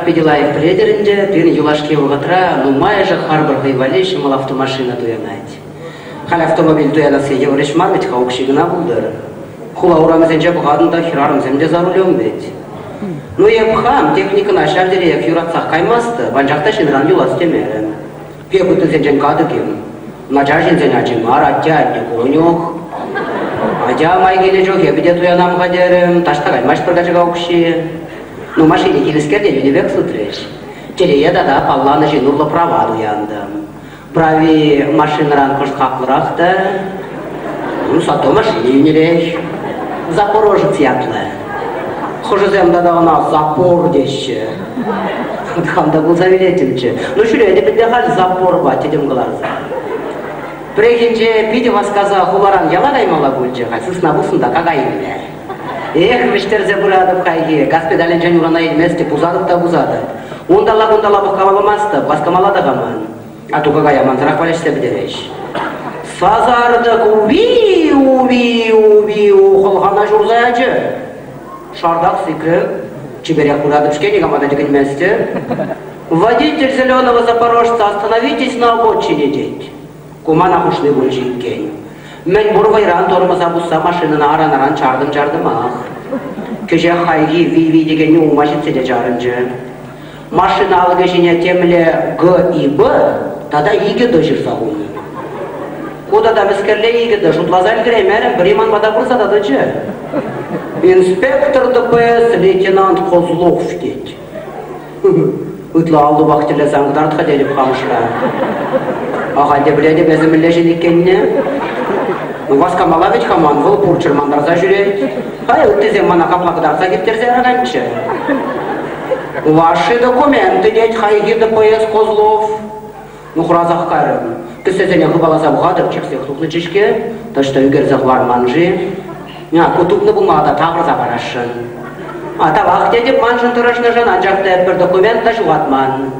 Питӗ лайӑх пӗлетӗр ӗнтӗ, пирӗн юлашки вӑхӑтра нумайӑшӗ харпӑр хӑй валли ҫӑмӑл автомашина туянать. Халь автомобиль туянасси йывӑр ӗҫ мар вӗт-ха, укҫи кӑна пултӑр. Хула урамӗсенче пӑхатӑн та хӗрарӑмсем те за рулем вӗт. Ну, эп хам техникӑна ҫав териех юратсах каймастӑп, анчах та ҫынран юлас темерӗм. Эп ыттисенчен катӑк-им? Начар ҫынсен ачи мар, атте-анне конюх. Атя май килнӗ чух эпӗ те туянам-ха терӗм, таҫта каймасть пӗр качака укҫи. Ну, машине килӗскер те йӳнӗпех сутрӗҫ. Телее тата палланӑ ҫын урлӑ права туянтӑм. Прави машинӑран кӑшт хаклӑрах та, ну, зато машини йӳнӗрех. Запорожец ятлӑ. Хӑшӗсем тата ӑна запор теҫҫӗ. Хам та кулса вилеттӗмччӗ. Ну, ҫӳретӗп ӗнтӗ халь запорпа тӗтӗм кӑларса. Пӗррехинче питӗ васкаса хуларан яла каймалла пулчӗ, халь сысна пуснӑ та какай илме. Эх, вӗҫтерсе пыратӑп хайхи, газ педалӗнчен урана илместӗп, пусатӑп та пусатӑп. Унталла-кунталла пӑхкаламастӑп, васкамалла та хаман. А то какая мансӑрах валеҫсе пӗтерӗҫ. Сасартӑк уви, уви, уви, хӑлхана ҫурса ячӗ. Шартах сикрӗ. Чиперех пыратӑп-ҫке, никама та тӗкӗнместӗп. Водитель зеленого запорожца, остановитесь на обочине, тет. Ку мана хушни пулчӗ иккен. Мӗн пур вӑйран тормоза пусса машинӑна аран-аран чартӑм-чартӑмах. Кӗҫех хайхи ви-ви текенни ума ҫитсе те чарӑнчӗ. Машина алӑкӗ ҫине темле Г и Б тата икӗ Д ҫырса хунӑ. Ку тата мӗскерле икӗ Д шутласа ӗлкӗреймерӗм, пӗри ман пата пырса та тӑчӗ. Инспектор ДПС лейтенант Козлов тет. Ытла аллупах тӗллесе ан кӑтарт-ха тетӗп хамӑшра. Ахаль те пӗлетӗп эсӗ мӗнле ҫын иккенне. Ну, васкамалла вӗт-ха ман, вӑл пур чӑрмантарса ҫӳрет. Хай ыттисем мана капла кӑтартса ирттерсе яраканччӗ. Ваши документы, тет хайхи ДПС Козлов. Ну, хӑрасах кайрӑм. Кӗсьесене хыпаласа пӑхатӑп, чиксех тухнӑччӗ-ҫке. Таҫта ӳкерсе хӑварман-ши? А, ку тупнӑ пулма та тавӑрса парасшӑн. А тавах тетӗп маншӑн тӑрӑшнӑшӑн, анчах та пӗр документ та ҫухатман.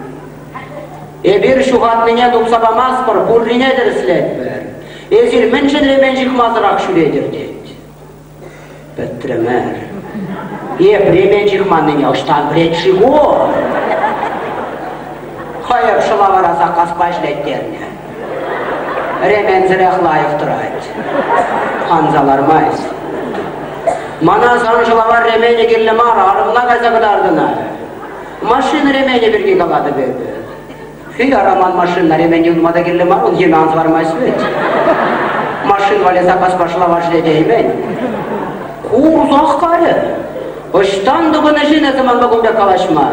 Эпир ҫухатнине тупса памастпӑр, пуррине тӗрӗслетпӗр. Эсир мӗншӗн ремень ҫыхмасӑрах ҫӳретӗр тет. Пӗтрӗмӗр. Эп ремень ҫыхманнине ӑҫтан пӗлет-ши ку? Хӑйӑр шӑлавара саккаспа ӗҫлеттернӗ. Ременсӗрех лайӑх тӑрать. Анса лармасть. Мана сан шӑлавар ременӗ кирлӗ мар, арӑмна кайса кӑтартӑна. Машина ременӗ пирки калатӑп эпӗ. Хӑй ара ман машина ремень юнма та кирлӗ мар, ун йӗмӗ анса лармасть вӗт. Машин валли запаспа шӑлавар ӗҫлетеймӗн. Курсах карӗ. Ӑҫтан тупӑннӑ ҫын эсӗ манпа кун пек калаҫма?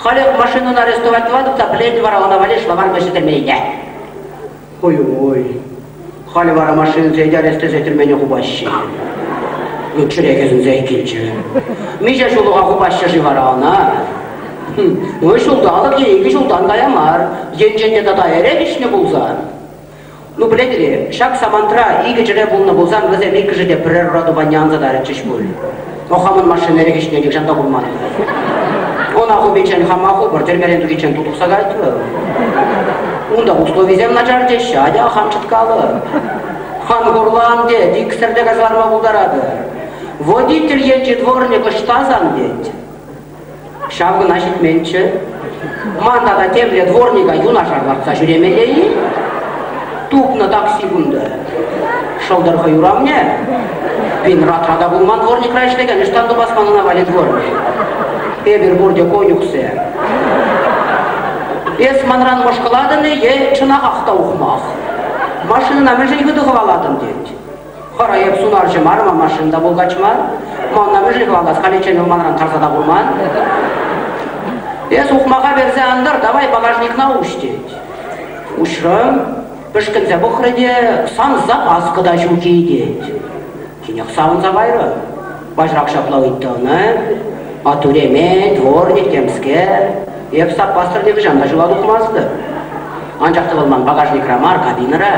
Халех машинӑна арестовать тӑватӑп та пӗлетӗн вара ӑна валли шӑлавар вӗҫӗтӗрмелле. Ой-ой. Халӗ вара машинӑсене те арестесе тӗрмене хупаҫҫӗ. Ну, чӗре хӗсӗнсех килчӗ. Миҫе ҫуллӑха хупаҫҫӗ-ши вара ӑна? Ну, ҫулталӑк е икӗ ҫултан кая мар. Енчен те тата эрех ӗҫнӗ пулсан. Ну, пӗлетӗр-и, ҫак самантра икӗ чӗре пулнӑ пулсан вӗсем иккӗшӗ те пӗрер юратупа анса тарӗччӗҫ пуль. Но хамӑн машина эрех ӗҫне нихҫан та курман. Ӑна хупиччен хама хупӑр, тӗрмерен тухиччен тутӑхса кайрӗ вӑл. Унта условисем начар теҫҫӗ, атя хам чӑткалӑ. Хан хурлан тет, иксӗр те кайса ларма пултаратӑр. Водитель енчи дворник ӑҫта сан тет. Ҫав кӑна ҫитменччӗ. Ман тата темле дворника юнашар лартса ҫӳремелле-и? Тупнӑ такси кунта. Шӑлтӑр хӑй урамне. Пинратра та пулман дворникра ӗҫлекен, ӑҫтан тупас ман ӑна валли дворник? Эпир пурте конюхсем. Эс манран мӑшкӑлатӑн-и е чӑнахах та ухмах? Машинӑна мӗншӗн хытӑ хӑвалатӑн тет. Хӑра эп сунарҫӑ мар, ман машина та мулкач мар. Манна мӗншӗн хӑвалас, халиччен вӑл манран тарса та курман. Эс ухмаха персе ан тӑр, давай багажникна уҫ тет. Уҫрӑм, пӗшкӗнсе пӑхрӗ те сан запаска та ҫук-и тет. Тинех савӑнса кайрӑм. Паҫрах ҫапла ыйтрӗ ӑна. А туремен, дворник темскер. Эп саппассӑр нихӑҫан та ҫула тухмастӑп. Анчах та вӑл ман багажникра мар, кабинӑра.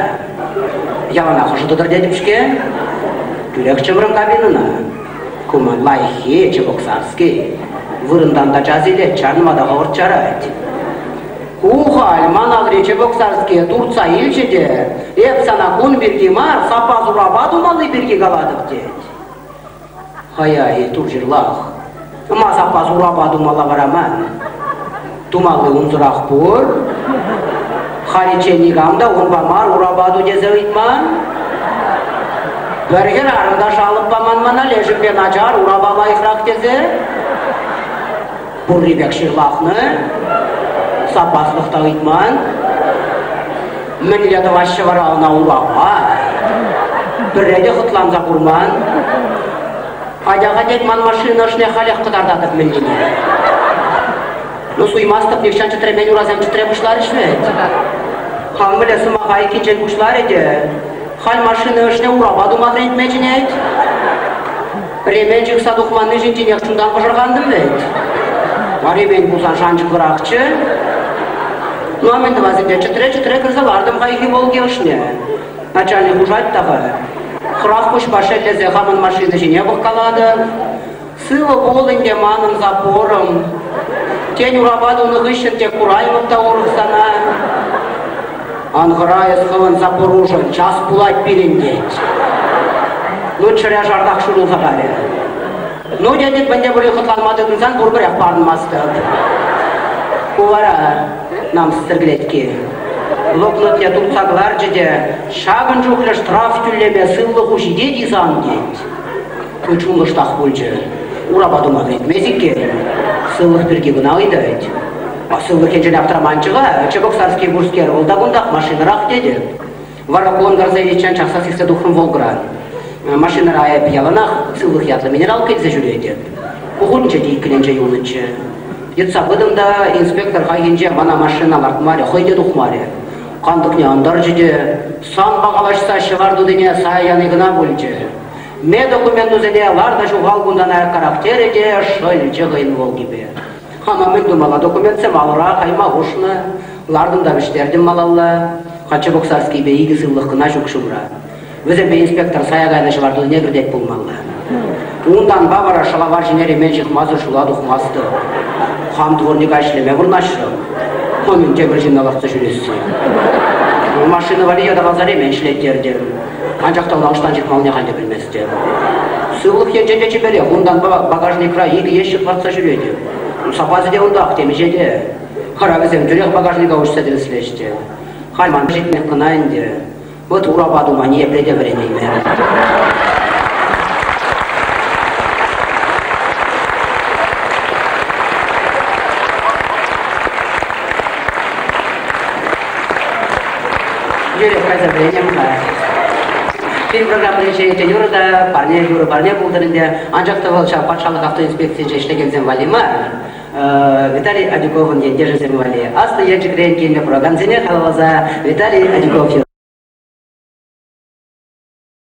Яланах ӑшӑ тӑтӑр тетӗп-ҫке. Тӳрех чӑмрӑм кабинӑна. Ку ман лайӑххи, Чебоксарский. Вырӑнтан та час илет, чарӑнма та хӑвӑрт чарать. Ку халь ман алри Чебоксарские туртса илчӗ те, эп сана кун пирки мар, саппас урапа тумалли пирки калатӑп тет. Хая-и, тур ҫырлах. Ма саппас урапа тумалла вара ман? Тумалли унсӑрах пур. Халиччен никам та унпа мар урапа ту тесе ыйтман. Пӗр хӗрарӑм та шалӑп паман мана лешӗпе начар урапа лайӑхрах тесе. Пурри пек ҫырлахнӑ. Саппаслӑх та ыйтман. Мӗнле тӑваҫҫӗ вара ӑна урапа? Пӗрре те хӑтланса курман. Атя-ха тет ман машина ӑшне халех кӑтартатӑп мӗнлине. Ну, суймастӑп, нихҫан чӗтремен урасем чӗтре пуҫларӗҫ вӗт. Хам мӗнле сӑмаха айккинчен пуҫларӗ те, халь машина ӑшне урапа тума вӗрентме чӗнет. Ремень ҫыхса тухманни ҫинченех чунтан пӑшӑрхантӑм вӗт. Ремень пулсан шанчӑклӑрахчӗ. Ну, а мӗн тӑвас ӗнтӗ, чӗтре-чӗтре кӗрсе лартӑм хайхи Волги ӑшне. Начальник хушать та-ха. Хӑрах куҫпа шеллесе хамӑн машина ҫине пӑхкалатӑп. Сывӑ пул ӗнтӗ манӑн запорӑм. Тен, урапа тунӑ хыҫҫӑн тек кураймӑп та урӑх сана. Ан хӑра эс хӑвӑн запорушӑн, час пулать пирӗн, тет. Ну, чӗре шартах ҫурӑлса кайрӗ. Ну, тетӗп, мӗн те пулин хӑтланма тытӑнсан пурпӗрех парӑнмастӑп. Ку вара намӑссӑр кӗлетки. Блокнотне туртса кӑларчӗ те ҫакӑн чухлӗ штраф тӳлеме сывлӑху ҫитет-и сан, тет. Ку чунлӑштах пулчӗ. Урапа тума вӗрентмест иккен. Сывлӑх пирки кӑна ыйтать. А сывлӑх енчен аптраманччӗ-ха, Чебоксарский пурскер, вӑл та кунтах, машинӑрах тетӗп. Вара кулӑн карса иличчен чакса сиксе тухрӑм Волгӑран. Машинӑра эп яланах сывлӑх ятлӑ минералка илсе ҫӳретӗп. Ку хутӗнче те иккӗленче юлнӑччӗ. Йӑтса пытӑм та инспектор хайхинче мана машина лартмарӗ, хӑй те тухмарӗ. Кантӑкне антарчӗ те санпа калаҫса ҫӑвар тутине сая яни кӑна пулчӗ. Ме документусене лар та ҫухал кунтан аяккарах терӗ те шӑлчӗ хӑйӗн Волгипе. Хама мӗн тумалла документсем алӑра кайма хушнӑ. Лартӑм та вӗҫтертӗм малалла. Чебоксарскийпе икӗ сывлӑх кӑна ҫук ҫумра. Вӗсемпе инспектор сая кайнӑ ҫӑвар тутине кӗртет пулмалла. Унтанпа вара шӑлавар ҫине ремень ҫыхмасӑр ҫула тухмастӑп. Хам дворника ӗҫлеме вырнаҫрӑм. Хӑйӗн тепӗр ҫынна лартса ҫӳресси. Машина валли ятарласа ремень ӗҫлеттертӗм. Анчах та ӑна ӑҫтан ҫыхмаллине халь те пӗлместӗп. Сывлӑх енчен те чиперех, унтанпа багажникра икӗ ещӗк лартса ҫӳретӗп. Саппасӗ те унтах, темиҫе те. Хӑра вӗсем тӳрех багажника уҫса тӗрӗслеҫҫӗ. Халь ман ҫитмех кӑна ӗнтӗ. Вӑт урапа тума ниепле те вӗренеймерӗм. Юрӗ, кайса вӗренем-ха. Фильм программинче те юрӑ та, парне, юрӑ парне пултӑр ӗнтӗ. Анчах та вӑл ҫав патшалӑх автоинспекцийӗнче ӗҫлекенсем валли мар, Виталий Адюковӑн ентешӗсем валли. Аслӑ Елчӗкрен килнӗ куракансене халалласа Виталий Адюков.